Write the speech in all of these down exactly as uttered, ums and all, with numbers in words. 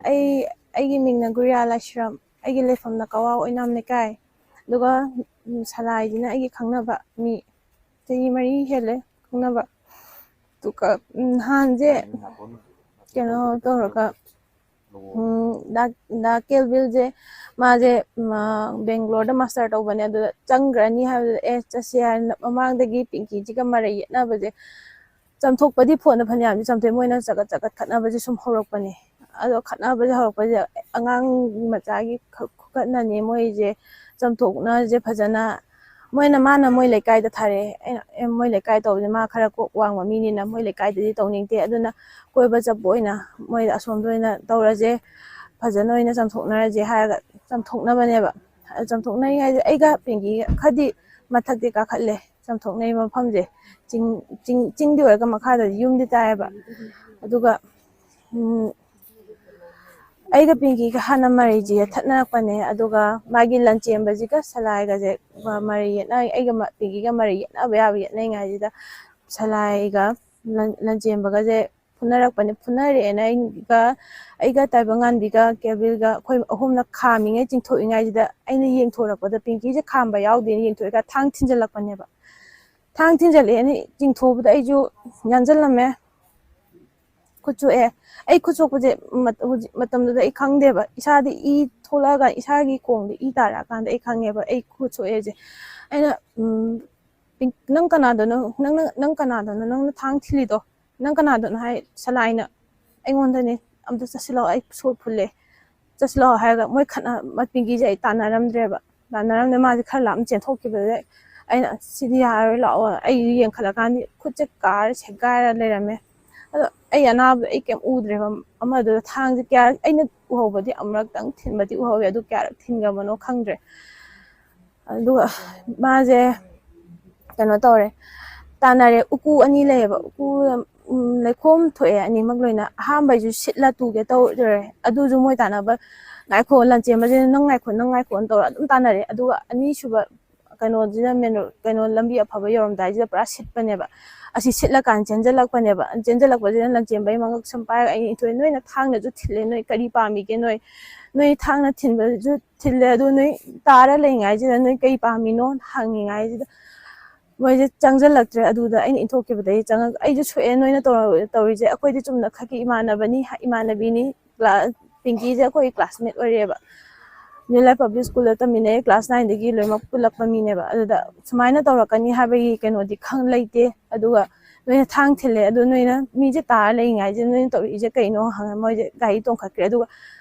ꯑꯩ ꯑꯩꯒꯤ ꯃꯤꯡꯅ ꯒꯨꯔꯤꯌꯥ ꯂꯥꯏꯁ꯭ꯔꯝ꯫ ꯑꯩꯒꯤ ꯂꯩꯐꯝꯅ ꯀꯋꯥ ꯑꯣꯏꯅꯥꯝ ꯂꯩꯀꯥꯏ꯫ ꯑꯗꯨꯒ ꯁꯂꯥꯏꯁꯤꯅ ꯑꯩꯒꯤ ꯈꯪꯅꯕ ꯃꯤ, ꯆꯍꯤ ꯃꯔꯤ ꯍꯦꯜꯂꯦ ꯈꯪꯅꯕ꯫ ꯑꯗꯨꯒ ꯅꯍꯥꯟꯁꯦ ꯀꯩꯅꯣ ꯇꯧꯔꯒ, ꯗꯥ ꯀꯦꯜꯕꯤꯜꯁꯦ, ꯃꯥꯁꯦ ꯕꯦꯡꯒ꯭ꯂꯣꯔꯗ ꯃꯥꯁꯇꯔ ꯇꯧꯕꯅꯦ꯫ ꯑꯗꯨꯗ ꯆꯪꯈ꯭ꯔꯅꯤ ꯍꯥꯏꯕꯗꯨꯗ, ꯑꯦ, ꯆꯠꯁꯦ ꯍꯥꯏꯅ, ꯃꯃꯥꯡꯗꯒꯤ ꯄꯤꯡꯀꯤꯁꯤꯒ ꯃꯔꯩ ꯌꯦꯠꯅꯕꯁꯦ, ꯆꯝꯊꯣꯛꯄꯗꯤ ꯐꯣꯟꯗ ꯐꯅꯌꯥꯝꯗꯤ ꯆꯝꯊꯣꯛꯑꯦ, ꯃꯣꯏꯅ ꯆꯒꯠ ꯆꯒꯠ ꯈꯠꯅꯕꯁꯦ ꯁꯨꯝ ꯍꯧꯔꯛꯄꯅꯦ꯫ ꯑꯗꯣ ꯈꯠꯅꯕꯁꯦ ꯍꯧꯔꯛꯄꯁꯦ, ꯑꯉꯥꯡ ꯃꯆꯥꯒꯤ ꯈꯨꯀꯠꯅꯅꯦ ꯃꯣꯏꯁꯦ, ꯆꯝꯊꯣꯛꯅꯁꯦ ꯐꯖꯅ꯫ ꯃꯣꯏꯅ, ꯃꯥꯅ ꯃꯣꯏ ꯂꯩꯀꯥꯏꯗ ꯊꯥꯔꯛꯑꯦ꯫ ꯑꯩꯅ, "ꯑꯦ, ꯃꯣꯏ ꯂꯩꯀꯥꯏ ꯇꯧꯕꯁꯦ ꯃꯥ ꯈꯔ ꯀꯣꯛ ꯋꯥꯡꯕ ꯃꯤꯅꯤꯅ ꯃꯣꯏ ꯂꯩꯀꯥꯏꯗꯗꯤ ꯇꯧꯅꯤꯡꯗꯦ, ꯑꯗꯨꯅ ꯀꯣꯏꯕ ꯆꯠꯄ ꯑꯣꯏꯅ ꯃꯣꯏꯗ ꯑꯁꯣꯝꯗ ꯑꯣꯏꯅ ꯇꯧꯔꯁꯦ, ꯐꯖꯅ ꯑꯣꯏꯅ ꯆꯝꯊꯣꯛꯅꯔꯁꯦ" ꯍꯥꯏꯔꯒ ꯆꯝꯊꯣꯛꯅꯕꯅꯦꯕ꯫ ꯑꯗꯨ ꯆꯝꯊꯣꯛꯅꯔꯤꯉꯩꯗ ꯑꯩꯒ ꯄꯤꯡꯀꯤꯒ ꯈꯔꯗꯤ ꯃꯊꯛꯇꯤ ꯀꯥꯈꯠꯂꯦ꯫ ꯆꯝꯊꯣꯛꯅꯩ ꯃꯐꯝꯁꯦ ꯆꯤꯡ, ꯆꯤꯡ, ꯆꯤꯡꯗꯤ ꯑꯣꯏꯔꯒ ꯃꯈꯥꯗꯗꯤ ꯌꯨꯝꯗꯤ ꯇꯥꯏꯌꯦꯕ꯫ ꯑꯗꯨꯒ, ꯎꯝ, ꯑꯩꯒ ꯄꯤꯡꯀꯤꯒ ꯍꯥꯟꯅ ꯃꯔꯩꯁꯦ ꯌꯦꯠꯊꯠꯅꯔꯛꯄꯅꯦ꯫ ꯑꯗꯨꯒ ꯃꯥꯒꯤ ꯂꯟꯆꯦꯟꯕꯁꯤꯒ ꯁꯂꯥꯏꯒꯁꯦ ꯃꯔꯩ ꯌꯦꯠꯅ-, ꯑꯩꯒ ꯃ-, ꯄꯤꯡꯀꯤꯒ ꯃꯔꯩ ꯌꯦꯠꯅꯕ ꯌꯥꯕ ꯌꯦꯠꯅꯔꯤꯉꯩꯁꯤꯗ, ꯁꯂꯥꯏꯒ ꯂꯟ-, ꯂꯟꯆꯦꯟꯕꯒꯁꯦ ꯐꯨꯅꯔꯛꯄꯅꯦ꯫ ꯐꯨꯅꯔꯛꯑꯦꯅ ꯑꯩꯒ, ꯑꯩꯒ ꯇꯥꯏꯕꯪꯉꯥꯟꯕꯤꯒ ꯀꯦꯕꯤꯜꯒ ꯑꯩꯈꯣꯏ ꯑꯍꯨꯝꯅ ꯈꯥꯝꯃꯤꯉꯩ, ꯆꯤꯡꯊꯣꯛꯏꯉꯩꯁꯤꯗ, ꯑꯩꯅ ꯌꯦꯡꯊꯣꯔꯛꯄꯗ ꯄꯤꯡꯀꯤꯁꯦ ꯈꯥꯝꯕ ꯌꯥꯎꯗꯦꯅ ꯌꯦꯡꯊꯣꯛꯑꯒ ꯊꯥꯡ ꯊꯤꯟꯖꯜꯂꯛꯄꯅꯦꯕ꯫ ꯊꯥꯡ ꯊꯤꯟꯖꯜꯂꯛꯑꯦꯅ ꯆꯤꯡꯊꯣꯛꯄꯗ ꯑꯩꯁꯨ ꯌꯥꯟꯁꯤꯜꯂꯝꯃꯦ꯫ ꯈꯨꯠ ꯁꯣꯛꯑꯦ꯫ ꯑꯩ ꯈꯨꯠ ꯁꯣꯛꯄꯁꯦ ꯃꯠ-, ꯍꯧꯖꯤꯛ ꯃꯇꯝꯗꯨꯗ ꯑꯩ ꯈꯪꯗꯦꯕ꯫ ꯏꯁꯥꯗ ꯏ ꯊꯣꯛꯂꯛꯑꯒ, ꯏꯁꯥꯒꯤ ꯈꯣꯡꯗ ꯏ ꯇꯥꯔꯛꯑꯀꯥꯟꯗ ꯑꯩ ꯈꯪꯉꯦꯕ ꯑꯩ ꯈꯨꯠ ꯁꯣꯛꯑꯦꯁꯦ꯫ ꯑꯩꯅ, ꯎꯝ, "ꯄꯤꯡ-, ꯅꯪ ꯀꯅꯥꯗꯅꯣ? ꯅꯪꯅ, ꯅꯪ ꯀꯅꯥꯗꯅꯣ? ꯅꯪꯅ ꯊꯥꯡ ꯊꯤꯜꯂꯤꯗꯣ ꯅꯪ ꯀꯅꯥꯗꯅꯣ?" ꯍꯥꯏ꯫ ꯁꯂꯥꯏꯅ ꯑꯩꯉꯣꯟꯗꯅꯦ, "ꯑꯝꯇ ꯆꯠꯁꯤꯜꯂꯛꯑꯣ, ꯑꯩ ꯁꯣꯔ ꯐꯨꯜꯂꯦ, ꯆꯠꯁꯤꯜꯂꯛꯑꯣ" ꯍꯥꯏꯔꯒ, ꯃꯣꯏ ꯈꯠꯅ-, ꯃ-, ꯄꯤꯡꯀꯤꯁꯦ ꯑꯩ ꯇꯥꯟꯅꯔꯝꯗ꯭ꯔꯦꯕ꯫ ꯇꯥꯟꯅꯔꯝꯗ꯭ꯔꯦ, ꯃꯥꯁꯦ ꯈꯔ ꯂꯥꯞꯅ ꯆꯦꯟꯊꯣꯛꯈꯤꯕꯗꯩ ꯑꯩꯅ, "ꯁꯤꯗꯤ ꯌꯥꯔꯔꯣꯏ, ꯂꯥꯛꯑꯣ", ꯑꯩ ꯌꯦꯡꯈꯠꯂꯀꯥꯟꯗ ꯈꯨꯠꯁꯦ ꯀꯥꯔ ꯁꯦꯒꯥꯏꯔ ꯂꯩꯔꯝꯃꯦ꯫ ꯑꯗꯣ ꯑꯩ ꯑꯅꯥꯕꯗꯣ ꯑꯩ ꯀꯩꯝ ꯎꯗ꯭ꯔꯦꯕ꯫ ꯑꯃꯗꯨꯗ ꯊꯥꯡꯁꯦ ꯀꯌꯥ, ꯑꯩꯅ ꯎꯍꯧꯕꯗꯤ ꯑꯃꯨꯔꯛꯇꯪ ꯊꯤꯟꯕꯗꯤ ꯎꯍꯧꯋꯦ, ꯑꯗꯨ ꯀꯌꯥꯔꯛ ꯊꯤꯟꯈ꯭ꯔꯕꯅꯣ ꯈꯪꯗ꯭ꯔꯦ꯫ ꯑꯗꯨꯒ ꯃꯥꯁꯦ ꯀꯩꯅꯣ ꯇꯧꯔꯦ, ꯇꯥꯟꯅꯔꯦ꯫ ꯎꯀꯨ ꯑꯅꯤ ꯂꯩꯌꯦꯕ, ꯎꯀꯨ, ꯎꯝ, ꯂꯩꯈꯣꯝ ꯊꯣꯛꯑꯦ ꯑꯅꯤꯃꯛ ꯂꯣꯏꯅ꯫ ꯑꯍꯥꯟꯕꯩꯁꯨ ꯁꯤꯠꯂ ꯇꯨꯒꯦ ꯇꯧꯔꯦ, ꯑꯗꯨꯁꯨ ꯃꯣꯏ ꯇꯥꯟꯅꯕ, "ꯉꯥꯏꯈꯣ", ꯂꯟꯆꯦꯟꯕꯁꯤꯅ, "ꯅꯪ ꯉꯥꯏꯈꯣ, ꯅꯪ ꯉꯥꯏꯈꯣꯅ" ꯇꯧꯔ ꯑꯗꯨꯝ ꯇꯥꯟꯅꯔꯦ꯫ ꯑꯗꯨꯒ ꯑꯅꯤꯁꯨꯕ ꯀꯩꯅꯣꯁꯤꯅ, ꯃꯦꯟ ꯔꯣꯗ, ꯀꯩꯅꯣ, ꯂꯝꯕꯤ ꯑꯐꯕ ꯌꯧꯔꯝꯗꯥꯏꯁꯤꯗ ꯄꯨꯔꯥ ꯁꯤꯠꯄꯅꯦꯕ꯫ ꯑꯁꯤ ꯁꯤꯠꯂꯀꯥꯟꯗ ꯆꯦꯟꯁꯤꯜꯂꯛꯄꯅꯦꯕ꯫ ꯆꯦꯟꯁꯤꯜꯂꯛꯄꯁꯤꯅ ꯂꯟꯆꯦꯟꯕꯒꯤ ꯃꯉꯛ ꯁꯨꯝ ꯄꯥꯏꯔꯒ ꯑꯩ ꯏꯟꯊꯣꯛꯑꯦ, "ꯅꯣꯏꯅ ꯊꯥꯡꯅꯁꯨ ꯊꯤꯜꯂꯦ, ꯅꯣꯏ ꯀꯔꯤ ꯄꯥꯝꯃꯤꯒꯦ? ꯅꯣꯏ ꯅꯣꯏ ꯊꯥꯡꯅ ꯊꯤꯟꯕꯁꯨ ꯊꯤꯜꯂꯦ, ꯑꯗꯨ ꯅꯣꯏ ꯇꯥꯔ ꯂꯩꯉꯥꯏꯁꯤꯗ ꯅꯣꯏ ꯀꯔꯤ ꯄꯥꯝꯃꯤꯅꯣ?" ꯍꯪꯉꯤꯉꯥꯏꯁꯤꯗ ꯃꯣꯏꯁꯦ ꯆꯪꯁꯤꯜꯂꯛꯇ꯭ꯔꯦ꯫ ꯑꯗꯨꯗ ꯑꯩꯅ ꯏꯟꯊꯣꯛꯈꯤꯕꯗꯒꯤ ꯆꯪꯉꯛ ꯑꯩꯁꯨ ꯁꯣꯛꯑꯦ, ꯅꯣꯏꯅ ꯇꯧꯔ- ꯇꯧꯔꯤꯁꯦ꯫ ꯑꯩꯈꯣꯏꯗꯤ ꯆꯨꯝꯅ ꯈꯛꯀꯤ ꯏꯃꯥꯟꯅꯕꯅꯤ, ꯏꯃꯥꯟꯅꯕꯤꯅꯤ꯫ ꯀ꯭ꯂꯥꯁ ꯄꯤꯡꯀꯤꯁꯦ ꯑꯩꯈꯣꯏꯒꯤ ꯀ꯭ꯂꯥꯁꯃꯦꯠ ꯑꯣꯏꯔꯦꯕ꯫ ꯅ꯭ꯌꯨ ꯂꯥꯏꯐ ꯄꯕ꯭ꯂꯤꯛ ꯁ꯭ꯀꯨꯜꯗ ꯇꯝꯃꯤꯟꯅꯩ, ꯀ꯭ꯂꯥꯁ ꯅꯥꯏꯟꯗꯒꯤ ꯂꯣꯏꯅꯃꯛ ꯄꯨꯜꯂꯛꯄ ꯃꯤꯅꯦꯕ꯫ ꯑꯗꯨꯗ ꯁꯨꯃꯥꯏꯅ ꯇꯧꯔꯛꯀꯅꯤ ꯍꯥꯏꯕꯒꯤ ꯀꯩꯅꯣꯗꯤ ꯈꯪ ꯂꯩꯇꯦ꯫ ꯑꯗꯨꯒ ꯅꯣꯏꯅ ꯊꯥꯡ ꯊꯤꯜꯂꯦ, ꯑꯗꯣ ꯅꯣꯏꯅ ꯃꯤꯁꯦ ꯇꯥꯔ ꯂꯩꯔꯤꯉꯥꯏꯁꯤꯗ ꯅꯣꯏꯅ ꯇꯧꯔꯛꯏꯁꯦ ꯀꯩꯅꯣ ꯍꯪꯉ ꯃꯣꯏꯁꯦ ꯒꯥꯔꯤ ꯇꯣꯡꯈꯠꯈ꯭ꯔꯦ꯫ ꯑꯗꯨꯒ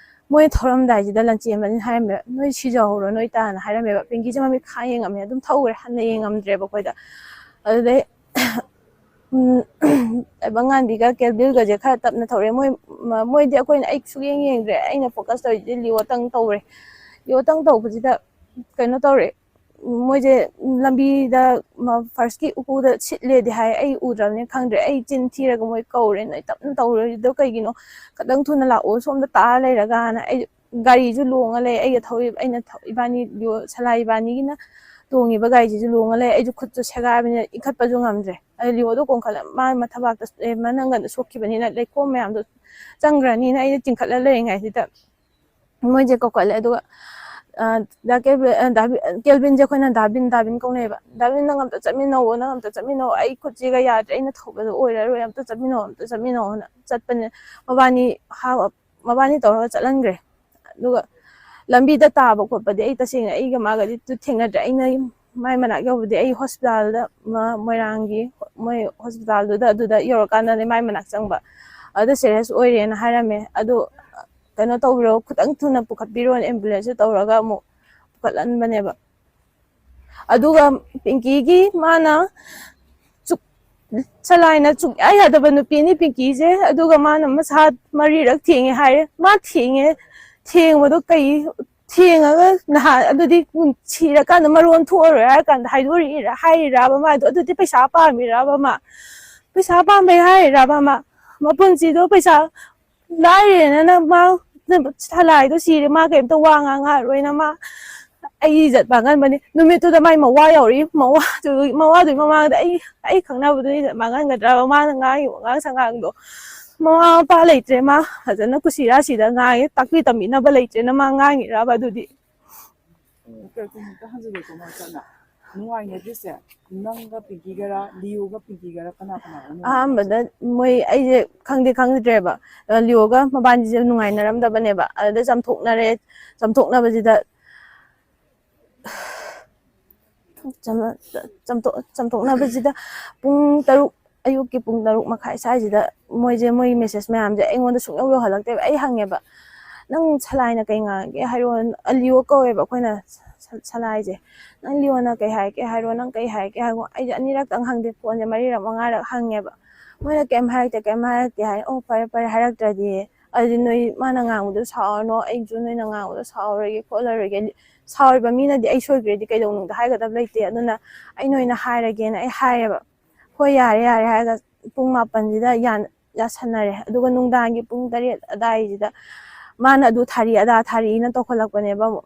ꯃꯣꯏ ꯊꯧꯔꯝꯗꯥꯏꯁꯤꯗ ꯂꯟꯆꯦꯟꯕꯅ ꯍꯥꯏꯔꯝꯃꯦꯕ, "ꯅꯣꯏ ꯁꯤꯖꯍꯧꯔꯣ, ꯅꯣꯏ ꯇꯥꯅ" ꯍꯥꯏꯔꯝꯃꯦꯕ꯫ ꯄꯤꯡꯀꯤꯁꯦ ꯃꯃꯤꯠ ꯈꯥ ꯌꯦꯡꯉꯝꯃꯦ, ꯑꯗꯨꯝ ꯊꯧꯈ꯭ꯔꯦ, ꯍꯟꯅ ꯌꯦꯡꯉꯝꯗ꯭ꯔꯦꯕ ꯑꯩꯈꯣꯏꯗ꯫ ꯑꯗꯨꯗꯩ ꯎꯝ, ꯇꯥꯏꯕꯪꯉꯥꯟꯕꯤꯒ ꯀꯦꯜꯕꯤꯜꯒꯁꯦ ꯈꯔ ꯇꯞꯅ ꯊꯧꯔꯛꯑꯦ꯫ ꯃꯣꯏ ꯃ- ꯃꯣꯏꯗꯤ ꯑꯩꯈꯣꯏꯅ ꯑꯩ ꯁꯨꯛꯌꯦꯡ ꯌꯦꯡꯗ꯭ꯔꯦ, ꯑꯩꯅ ꯐꯣꯀꯁ ꯇꯧꯔꯤꯁꯦ ꯂꯤꯑꯣꯇꯪ ꯇꯧꯔꯦ꯫ ꯂꯤꯑꯣꯇꯪ ꯇꯧꯕꯁꯤꯗ ꯀꯩꯅꯣ ꯇꯧꯔꯦ, ꯃꯣꯏꯁꯦ ꯂꯝꯕꯤꯗ ꯐꯥꯔꯁꯀꯤ ꯎꯀꯨꯗ ꯁꯤꯠꯂꯦꯗꯤ ꯍꯥꯏ, ꯑꯩ ꯎꯗ꯭ꯔꯕꯅꯤꯅ ꯈꯪꯗ꯭ꯔꯦ꯫ ꯑꯩ ꯆꯤꯟ ꯊꯤꯔꯒ ꯃꯣꯏ ꯀꯧꯔꯦ, "ꯅꯣꯏ ꯇꯞꯅ ꯇꯧꯔꯣꯏꯗꯣ ꯀꯩꯒꯤꯅꯣ? ꯈꯤꯇꯪ ꯊꯨꯅ ꯂꯥꯛꯑꯣ, ꯁꯣꯝꯗ ꯇꯥꯔ ꯂꯩꯔꯒꯅ"꯫ ꯑꯩ ꯒꯥꯔꯤꯁꯨ ꯂꯣꯡꯉ ꯂꯩ, ꯑꯩꯒ ꯊꯧꯔꯤꯕ ꯑꯩꯅ ꯊꯧ- ꯏꯕꯥꯅꯤ ꯂꯤꯑꯣ ꯁꯂꯥꯏ ꯏꯕꯥꯅꯤꯒꯤꯅ ꯇꯣꯡꯉꯤꯕ ꯒꯥꯔꯤꯁꯤꯁꯨ ꯂꯣꯡꯉ ꯂꯩ꯫ ꯑꯩꯁꯨ ꯈꯨꯠꯁꯨ ꯁꯦꯒꯥꯏꯕꯅꯤꯅ ꯏꯟꯈꯠꯄꯁꯨ ꯉꯝꯗ꯭ꯔꯦ꯫ ꯑꯗꯩ ꯂꯤꯑꯣꯗꯣ ꯀꯣꯟꯈꯠꯂ ꯃꯥ ꯃꯊꯕꯥꯛꯇ ꯑꯦ, ꯃꯅꯪꯒꯟꯗ ꯁꯣꯛꯈꯤꯕꯅꯤꯅ ꯂꯩꯈꯣꯝ ꯃꯌꯥꯝꯗꯣ ꯆꯪꯈ꯭ꯔꯅꯤꯅ ꯑꯩꯅ ꯆꯤꯡꯈꯠꯂ ꯂꯩꯔꯤꯉꯩꯁꯤꯗ ꯃꯣꯏꯁꯦ ꯀꯧꯈꯠꯂꯦ꯫ ꯑꯗꯨꯒ ꯑ, ꯗꯥ ꯀꯦꯜꯕꯤꯟ, ꯑ, ꯗꯥ ꯕꯤ-, ꯀꯦꯜꯕꯤꯟꯁꯦ ꯑꯩꯈꯣꯏꯅ ꯗꯥꯕꯤꯟ, ꯗꯥꯕꯤꯟ ꯀꯧꯅꯩꯑꯕ꯫ "ꯗꯥꯕꯤꯟ, ꯅꯪ ꯑꯝꯇ ꯆꯠꯃꯤꯟꯅꯧꯋꯣ, ꯅꯪ ꯑꯝꯇ ꯆꯠꯃꯤꯟꯅꯧꯋꯣ, ꯑꯩ ꯈꯨꯠꯁꯤꯒ ꯌꯥꯗ꯭ꯔꯦ, ꯑꯩꯅ ꯊꯧꯕꯗꯣ ꯑꯣꯏꯔꯔꯣꯏ, ꯑꯝꯇ ꯆꯠꯃꯤꯟꯅꯧ, ꯑꯝꯇ ꯆꯠꯃꯤꯟꯅꯧꯅ" ꯆꯠꯄꯅꯦ꯫ ꯃꯕꯥꯅꯤ ꯍꯥ-, ꯃꯕꯥꯅꯤ ꯇꯧꯔꯒ ꯆꯠꯍꯟꯈ꯭ꯔꯦ꯫ ꯑꯗꯨꯒ ꯂꯝꯕꯤꯗ ꯇꯥꯕ ꯈꯣꯠꯄꯗꯤ ꯑꯩ ꯇꯁꯦꯡꯅ ꯑꯩꯒ ꯃꯥꯒꯗꯤ ꯇꯨ ꯊꯦꯡꯅꯗ꯭ꯔꯦ꯫ ꯑꯩꯅ ꯃꯥꯏ ꯃꯅꯥꯛ ꯌꯧꯕꯗꯤ ꯑꯩ ꯍꯣꯁꯄꯤꯇꯥꯜꯗ, ꯃ-, ꯃꯣꯏꯔꯥꯡꯒꯤ ꯃꯣꯏ ꯍꯣꯁꯄꯤꯇꯥꯜꯗꯨꯗ, ꯑꯗꯨꯗ ꯌꯧꯔꯀꯥꯟꯗꯅꯦ ꯃꯥꯏ ꯃꯅꯥꯛ ꯆꯪꯕ꯫ ꯑꯗꯨꯗ ꯁꯦꯔꯤꯌꯁ ꯑꯣꯏꯔꯦꯅ ꯍꯥꯏꯔꯝꯃꯦ꯫ ꯑꯗꯨ ꯀꯩꯅꯣ ꯇꯧꯕꯤꯔꯣ, ꯈꯤꯇꯪ ꯊꯨꯅ ꯄꯨꯈꯠꯄꯤꯔꯣꯅ ꯑꯦꯝꯕꯨꯂꯦꯟꯁꯇ ꯇꯧꯔꯒ ꯑꯃꯨꯛ ꯄꯨꯈꯠꯍꯟꯕꯅꯦꯕ꯫ ꯑꯗꯨꯒ ꯄꯤꯡꯀꯤꯒꯤ ꯃꯥꯅ ꯆꯨꯛ-, ꯁꯂꯥꯏꯅ ꯆꯨꯛꯌꯥ ꯌꯥꯗꯕ ꯅꯨꯄꯤꯅꯤ ꯄꯤꯡꯀꯤꯁꯦ꯫ ꯑꯗꯨꯒ ꯃꯥꯅ ꯃꯁꯥ ꯃꯔꯤꯔꯛ ꯊꯦꯡꯉꯦ ꯍꯥꯏꯔꯦ꯫ ꯃꯥ ꯊꯦꯡꯉꯦ, ꯊꯦꯡꯕꯗꯣ ꯀꯩ, ꯊꯦꯡꯉꯒ ꯅꯍꯥꯟ ꯑꯗꯨꯗꯤ ꯁꯤꯔꯀꯥꯟꯗ ꯃꯔꯣꯟ ꯊꯣꯛꯑꯔꯣꯏ ꯍꯥꯏꯔ ꯀꯥꯟꯗ ꯍꯥꯏꯗꯣꯔꯛꯏꯔꯥ, ꯍꯥꯏꯔꯤꯔꯥꯕ ꯃꯥꯗꯣ? ꯑꯗꯨꯗꯤ ꯄꯩꯁꯥ ꯄꯥꯝꯃꯤꯔꯥꯕ ꯃꯥ? ꯄꯩꯁꯥ ꯄꯥꯝꯕꯩ ꯍꯥꯏꯔꯤꯔꯥꯕ ꯃꯥ? ꯃꯄꯨꯟꯁꯤꯗꯣ ꯄꯩꯁꯥ ꯂꯥꯏꯔꯦꯅ ꯃꯥ ꯁꯂꯥꯏꯗꯣ ꯁꯤꯔꯦ, ꯃꯥ ꯀꯩꯝꯇ ꯋꯥ ꯉꯥꯡꯉꯛꯑꯔꯣꯏꯅ ꯃꯥ ꯑꯩ ꯏꯖꯠ ꯃꯥꯡꯍꯟꯕꯅꯤ꯫ ꯅꯨꯃꯤꯠꯇꯨꯗ ꯃꯥꯏ ꯃꯋꯥ ꯌꯧꯔꯛꯏ꯫ ꯃꯋꯥꯗꯨꯒꯤ ꯃꯋꯥꯗꯨꯒꯤ ꯃꯃꯥꯡꯗ ꯑꯩ ꯑꯩ ꯈꯪꯅꯕꯗꯨꯅ ꯏꯖꯠ ꯃꯥꯡꯍꯟꯒꯗ꯭ꯔꯕ? ꯃꯥꯅ ꯉꯥꯡꯉꯤꯕ ꯋꯥꯉꯥꯡ ꯁꯉꯥꯡꯗꯣ, ꯃꯃꯥ ꯃꯄꯥ ꯂꯩꯇ꯭ꯔꯦ, ꯃꯥ ꯐꯖꯅ ꯀꯨꯁꯤꯔꯥꯁꯤꯗ ꯉꯥꯡꯉꯦ, ꯇꯥꯛꯄꯤ ꯇꯝꯕꯤꯅꯕ ꯂꯩꯇ꯭ꯔꯦꯅ ꯃꯥ ꯉꯥꯡꯉꯤꯔꯕ? ꯑꯗꯨꯗꯤ ꯀꯩꯅꯣꯝꯇ ꯍꯪꯖꯒꯦꯀꯣ ꯃꯥ ꯆꯠꯅ ꯅꯨꯡꯉꯥꯏꯅꯗ꯭ꯔꯤꯁꯦ ꯅꯪꯒ ꯄꯤꯡꯀꯤꯒꯔ ꯂꯤꯌꯣꯒ ꯄꯤꯡꯀꯤꯒꯔ ꯀꯅꯥ ꯀꯅꯥꯒ ꯅꯨꯡꯉꯥꯏꯅꯗ꯭ꯔꯤꯁꯦ? ꯑꯍꯥꯟꯕꯗ ꯃꯣꯏ ꯑꯩꯁꯦ ꯈꯪꯗꯤ ꯈꯪꯗ꯭ꯔꯦꯕ꯫ ꯂꯤꯌꯣꯒ ꯃꯕꯥꯅꯤꯁꯦ ꯅꯨꯡꯉꯥꯏꯅꯔꯝꯗꯕꯅꯦꯕ꯫ ꯑꯗꯨꯗ ꯆꯝꯊꯣꯛꯅꯔꯦ꯫ ꯆꯝꯊꯣꯛꯅꯕꯁꯤꯗ ꯆꯝꯊꯣꯛꯅꯕꯁꯤꯗ ꯄꯨꯡ ꯇꯔꯨꯛ, ꯑꯌꯨꯛꯀꯤ ꯄꯨꯡ ꯇꯔꯨꯛ ꯃꯈꯥꯏ ꯁ꯭ꯋꯥꯏꯁꯤꯗ ꯃꯣꯏꯁꯦ, ꯃꯣꯏ ꯃꯦꯁꯦꯖ ꯃꯌꯥꯝꯁꯦ ꯑꯩꯉꯣꯟꯗ ꯁꯨꯡꯌꯧ ꯌꯧꯍꯜꯂꯛꯇꯦꯕ꯫ ꯑꯩ ꯍꯪꯉꯦꯕ, "ꯅꯪ ꯁꯂꯥꯏꯅ ꯀꯩ ꯉꯥꯡꯉꯒꯦ ꯍꯥꯏꯔꯣ?" ꯑꯂꯤꯌꯣ ꯀꯧꯋꯦꯕ ꯑꯩꯈꯣꯏꯅ ꯁꯂꯥꯏꯁꯦ꯫ "ꯅꯪ ꯂꯤꯌꯣꯅ ꯀꯩ ꯍꯥꯏꯔꯛꯀꯦ ꯍꯥꯏꯔꯣ, ꯅꯪ ꯀꯩ ꯍꯥꯏꯔꯛꯀꯦ ꯍꯥꯏꯔꯣ?" ꯑꯩꯁꯦ ꯑꯅꯤꯔꯛꯇꯪ ꯍꯪꯗꯦ, ꯐꯣꯟꯁꯦ ꯃꯔꯤꯔꯛ ꯃꯉꯥꯔꯛ ꯍꯪꯉꯦꯕ꯫ ꯃꯣꯏꯅ ꯀꯩꯝ ꯍꯥꯏꯔꯛꯇꯦ, ꯀꯩꯝ ꯍꯥꯏꯔꯛꯇꯦ ꯍꯥꯏ꯫ "ꯑꯣ, ꯐꯔꯦ ꯐꯔꯦ, ꯍꯥꯏꯔꯛꯇ꯭ꯔꯗꯤ ꯑꯗꯨꯗꯤ ꯅꯣꯏ ꯃꯥꯅ ꯉꯥꯡꯕꯗꯣ ꯁꯥꯎꯔꯅꯣ, ꯑꯩꯁꯨ ꯅꯣꯏꯅ ꯉꯥꯡꯕꯗꯣ ꯁꯥꯎꯔꯣꯏꯒꯦ ꯈꯣꯠꯂꯔꯣꯏꯒꯦ꯫ ꯁꯥꯎꯔꯤꯕ ꯃꯤꯅꯗꯤ ꯑꯩ ꯁꯣꯏꯈ꯭ꯔꯦꯗꯤ ꯀꯩꯗꯧꯅꯨꯡꯗ ꯍꯥꯏꯒꯗꯕ ꯂꯩꯇꯦ, ꯑꯗꯨꯅ ꯑꯩꯅ ꯑꯣꯏꯅ ꯍꯥꯏꯔꯒꯦꯅ ꯑꯩ ꯍꯥꯏꯔꯦꯕ꯫ "ꯍꯣꯏ, ꯌꯥꯔꯦ ꯌꯥꯔꯦ" ꯍꯥꯏꯔꯒ ꯄꯨꯡ ꯃꯥꯄꯟꯁꯤꯗ ꯌꯥꯁꯟꯅꯔꯦ꯫ ꯑꯗꯨꯒ ꯅꯨꯡꯗꯥꯡꯒꯤ ꯄꯨꯡ ꯇꯔꯦꯠ ꯑꯗꯥꯏꯁꯤꯗ ꯃꯥꯅ ꯑꯗꯨ ꯊꯥꯔꯤ ꯑꯗꯥ ꯊꯥꯔꯤꯅ ꯇꯧꯈꯠꯂꯛꯄꯅꯦꯕ꯫ ꯑꯃꯨꯛ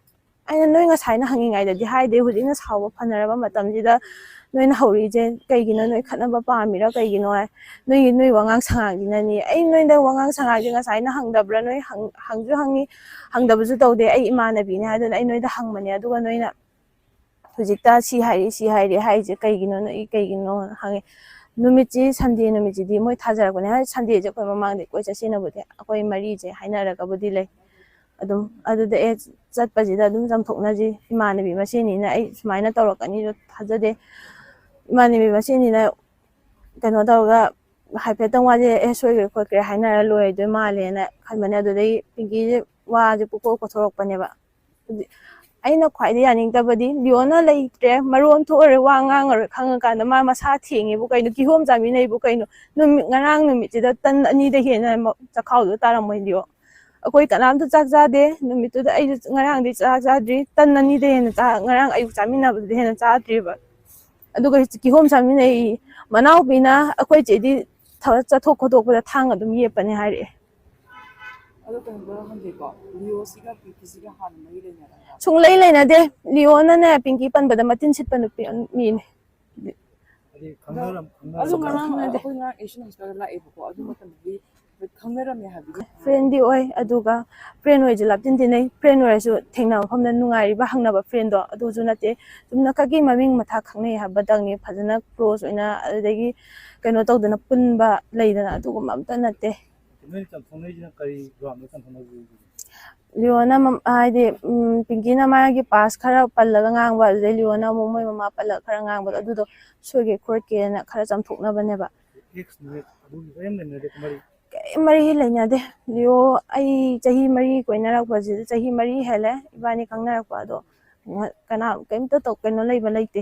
ꯑꯩꯅ, "ꯅꯣꯏ ꯉꯁꯥꯏꯅ ꯍꯪꯉꯤꯉꯩꯗꯗꯤ ꯍꯥꯏꯗꯦ, ꯍꯧꯖꯤꯛꯅ ꯁꯥꯎꯕ ꯐꯅꯔꯕ ꯃꯇꯝꯁꯤꯗ ꯅꯣꯏꯅ ꯍꯧꯔꯛꯏꯁꯦ ꯀꯩꯒꯤꯅꯣ? ꯅꯣꯏ ꯈꯠꯅꯕ ꯄꯥꯝꯃꯤꯔꯥ ꯀꯩꯒꯤꯅꯣ?" ꯍꯥꯏ꯫ "ꯅꯣꯏꯒꯤ ꯅꯣꯏ ꯋꯥꯉꯥꯡ ꯁꯉꯥꯡꯁꯤꯅꯅꯤ"꯫ "ꯑꯩ ꯅꯣꯏꯗ ꯋꯥꯉꯥꯡ ꯁꯉꯥꯡꯁꯦ ꯉꯁꯥꯏꯅ ꯍꯪꯗꯕ꯭ꯔꯥ? ꯅꯣꯏ ꯍꯪꯁꯨ ꯍꯪꯉꯤ, ꯍꯪꯗꯕꯁꯨ ꯇꯧꯗꯦ꯫ ꯑꯩ ꯏꯃꯥꯟꯅꯕꯤꯅꯦ ꯍꯥꯏꯗꯨꯅ ꯑꯩ ꯅꯣꯏꯗ ꯍꯪꯕꯅꯦ, ꯑꯗꯨꯒ ꯅꯣꯏꯅ ꯍꯧꯖꯤꯛꯇ ꯁꯤ ꯍꯥꯏꯔꯤ, ꯁꯤ ꯍꯥꯏꯔꯤ ꯍꯥꯏꯔꯤꯁꯦ ꯀꯩꯒꯤꯅꯣ? ꯅꯣꯏ ꯀꯩꯒꯤꯅꯣ?" ꯍꯪꯉꯦ꯫ ꯅꯨꯃꯤꯠꯁꯤ ꯁꯟꯗꯦ ꯅꯨꯃꯤꯠꯁꯤꯗꯤ ꯃꯣꯏ ꯊꯥꯖꯔꯛꯄꯅꯦ꯫ ꯍꯥꯏꯗꯤ ꯁꯟꯗꯦꯁꯦ ꯑꯩꯈꯣꯏ ꯃꯃꯥꯡꯗ ꯀꯣꯏ ꯆꯠꯁꯦꯅꯕꯨꯗꯤ ꯑꯩꯈꯣꯏ ꯃꯔꯤꯁꯦ ꯍꯥꯏꯅꯔꯒꯕꯨꯗꯤ ꯂꯩ꯫ ꯑꯗꯨꯝ ꯑꯗꯨꯗ ꯑꯦ ꯆꯠꯄꯁꯤꯗ ꯑꯗꯨꯝ ꯆꯝꯊꯣꯛꯅꯁꯤ, ꯏꯃꯥꯟꯅꯕꯤ ꯃꯁꯦꯟꯅꯤꯅ ꯑꯩ ꯁꯨꯃꯥꯏꯅ ꯇꯧꯔꯛꯀꯅꯤꯁꯨ ꯊꯥꯖꯗꯦ꯫ ꯏꯃꯥꯟꯅꯕꯤ ꯃꯁꯦꯟꯅꯤꯅ ꯀꯩꯅꯣ ꯇꯧꯔꯒ ꯍꯥꯏꯐꯦꯠꯇꯪ ꯋꯥꯁꯦ ꯑꯦ ꯁꯣꯏꯈ꯭ꯔꯦ ꯈꯣꯠꯈ꯭ꯔꯦ ꯍꯥꯏꯅꯔ ꯂꯣꯏꯗꯣꯏ ꯃꯥꯜꯂꯦꯅ ꯈꯟꯕꯅꯦ꯫ ꯑꯗꯨꯗꯒꯤ ꯄꯤꯡꯀꯤꯁꯦ ꯋꯥꯁꯦ ꯄꯨꯀꯣꯛ ꯀꯣꯊꯣꯔꯛꯄꯅꯦꯕ꯫ ꯑꯩꯅ ꯈ꯭ꯋꯥꯏꯗꯩ ꯌꯥꯅꯤꯡꯗꯕꯗꯤ ꯂꯤꯌꯣꯅ ꯂꯩꯇ꯭ꯔꯦ, ꯃꯔꯣꯟ ꯊꯣꯛꯑꯔꯣꯏ, ꯋꯥ ꯉꯥꯡꯉꯔꯣꯏ ꯈꯪꯉꯀꯥꯟꯗ ꯃꯥ ꯃꯁꯥ ꯊꯦꯡꯉꯦꯕꯨ ꯀꯩꯅꯣ, ꯀꯤꯍꯣꯝ ꯆꯥꯃꯤꯟꯅꯩꯕꯨ ꯀꯩꯅꯣ, ꯅꯨꯃꯤꯠ, ꯉꯔꯥꯡ ꯅꯨꯃꯤꯠꯁꯤꯗ ꯇꯟ ꯑꯅꯤꯗ ꯍꯦꯟꯅ ꯆꯈꯥꯎꯗꯣ ꯇꯥꯔꯝꯃꯣꯏ ꯂꯤꯌꯣ꯫ ꯑꯩꯈꯣꯏ ꯀꯅꯥꯝꯇ ꯆꯥꯛ ꯆꯥꯗꯦ ꯅꯨꯃꯤꯠꯇꯨꯗ꯫ ꯑꯩꯁꯨ ꯉꯔꯥꯡꯗꯤ ꯆꯥꯛ ꯆꯥꯗ꯭ꯔꯤ, ꯇꯟ ꯑꯅꯤꯗ ꯍꯦꯟꯅ ꯆꯥ-, ꯉꯔꯥꯡ ꯑꯌꯨꯛ ꯆꯥꯃꯤꯟꯅꯕꯗꯨꯗ ꯍꯦꯟꯅ ꯆꯥꯗ꯭ꯔꯤꯕ꯫ ꯑꯗꯨꯒ ꯀꯤꯍꯣꯝ ꯆꯥꯃꯤꯟꯅꯩ꯫ ꯃꯅꯥꯎꯄꯤꯅ ꯑꯩꯈꯣꯏ ꯆꯦꯗꯤ ꯊꯕꯛ ꯆꯠꯊꯣꯛ ꯈꯣꯠꯇꯣꯛꯄꯗ ꯊꯥꯡ ꯑꯗꯨꯝ ꯌꯦꯞꯄꯅꯦ ꯍꯥꯏꯔꯛꯑꯦ꯫ ꯀꯩꯅꯣꯗ ꯍꯪꯒꯦꯀꯣ, ꯂꯤꯑꯣꯁꯤꯒ ꯄꯤꯡꯀꯤꯁꯤꯒ ꯍꯥꯟꯅ ꯃꯔꯤ ꯂꯩꯅꯔꯝꯕ꯭ꯔꯥ? ꯁꯨꯡꯂꯩ ꯂꯩꯅꯗꯦ꯫ ꯂꯤꯑꯣꯅꯅꯦ ꯄꯤꯡꯀꯤ ꯄꯟꯕꯗ ꯃꯇꯤꯟ ꯁꯤꯠꯄ ꯅꯨꯄꯤ ꯃꯤꯅꯦ꯫ ꯍꯥꯏꯗꯤ ꯈꯪꯅꯔꯝ ꯑꯗꯨ ꯈꯪꯅꯔꯝ ꯉꯔꯥꯡ ꯈꯪꯅꯗꯦ꯫ ꯑꯩꯈꯣꯏ ꯉꯔꯥꯡ ꯑꯦꯁꯟ ꯍꯣꯁꯄꯤꯇꯥꯜꯗ ꯂꯥꯛꯑꯦꯕꯀꯣ, ꯑꯗꯨ ꯃꯇꯝꯗꯗꯤ ꯈꯪꯅꯔꯝꯃꯦ ꯍꯥꯏꯕꯗꯤ ꯐ꯭ꯔꯦꯟꯗꯤ ꯑꯣꯏ, ꯑꯗꯨꯒ ꯐ꯭ꯔꯦꯟ ꯑꯣꯏꯔꯁꯨ ꯂꯥꯞꯇꯤꯟ ꯇꯤꯟꯅꯩ꯫ ꯐ꯭ꯔꯦꯟ ꯑꯣꯏꯔꯁꯨ ꯊꯦꯡꯅꯕ ꯃꯐꯝꯗ ꯅꯨꯡꯉꯥꯏꯔꯤꯕ ꯍꯪꯅꯕ ꯐ꯭ꯔꯦꯟꯗꯣ ꯑꯗꯨꯁꯨ ꯅꯠꯇꯦ꯫ ꯆꯨꯝꯅ ꯈꯛꯀꯤ ꯃꯃꯤꯡ ꯃꯊꯥ ꯈꯪꯅꯩ ꯍꯥꯏꯕꯗꯪꯅꯤ꯫ ꯐꯖꯅ ꯀ꯭ꯂꯣꯖ ꯑꯣꯏꯅ ꯑꯗꯨꯗꯒꯤ ꯀꯩꯅꯣ ꯇꯧꯗꯅ ꯄꯨꯟꯕ ꯂꯩꯗꯅ ꯑꯗꯨꯒꯨꯝꯕ ꯑꯝꯇ ꯅꯠꯇꯦ꯫ ꯅꯣꯏꯅ ꯆꯝꯊꯣꯛꯅꯩꯁꯤꯅ ꯀꯔꯤ ꯒ꯭ꯔꯥꯎꯟꯗ ꯆꯝꯊꯣꯛꯅꯒꯦ? ꯂꯤꯑꯣꯅ ꯃꯝ- ꯍꯥꯏꯗꯤ ꯎꯝ, ꯄꯤꯡꯀꯤꯅ ꯃꯥꯒꯤ ꯄꯥꯁ ꯈꯔ ꯄꯜꯂꯒ ꯉꯥꯡꯕ, ꯑꯗꯨꯗꯩ ꯂꯤꯑꯣꯅ ꯑꯃꯨꯛ ꯃꯣꯏ ꯃꯃꯥ ꯄꯜꯂꯒ ꯈꯔ ꯉꯥꯡꯕꯗꯣ ꯑꯗꯨꯗꯣ ꯁꯣꯏꯒꯦ ꯈꯣꯠꯀꯦꯅ ꯈꯔ ꯆꯝꯊꯣꯛꯅꯕꯅꯦꯕ꯫ ꯑꯦꯛꯁ ꯅꯨꯃꯤꯠ ꯑꯗꯨꯒꯤ ꯀꯔꯤꯝ ꯂꯩꯅꯗꯦ ꯃꯔꯤ? ꯀꯔꯤꯝ ꯃꯔꯤ ꯂꯩꯅꯗꯦ꯫ ꯂꯤꯑꯣ ꯑꯩ ꯆꯍꯤ ꯃꯔꯤ ꯀꯣꯏꯅꯔꯛꯄꯁꯤꯗ ꯆꯍꯤ ꯃꯔꯤ ꯍꯦꯜꯂꯦ ꯏꯕꯥꯅꯤ ꯈꯪꯅꯔꯛꯄ꯫ ꯑꯗꯣ ꯉ- ꯀꯅꯥ ꯀꯩꯝꯇ ꯇꯧ ꯀꯩꯅꯣ ꯂꯩꯕ ꯂꯩꯇꯦ꯫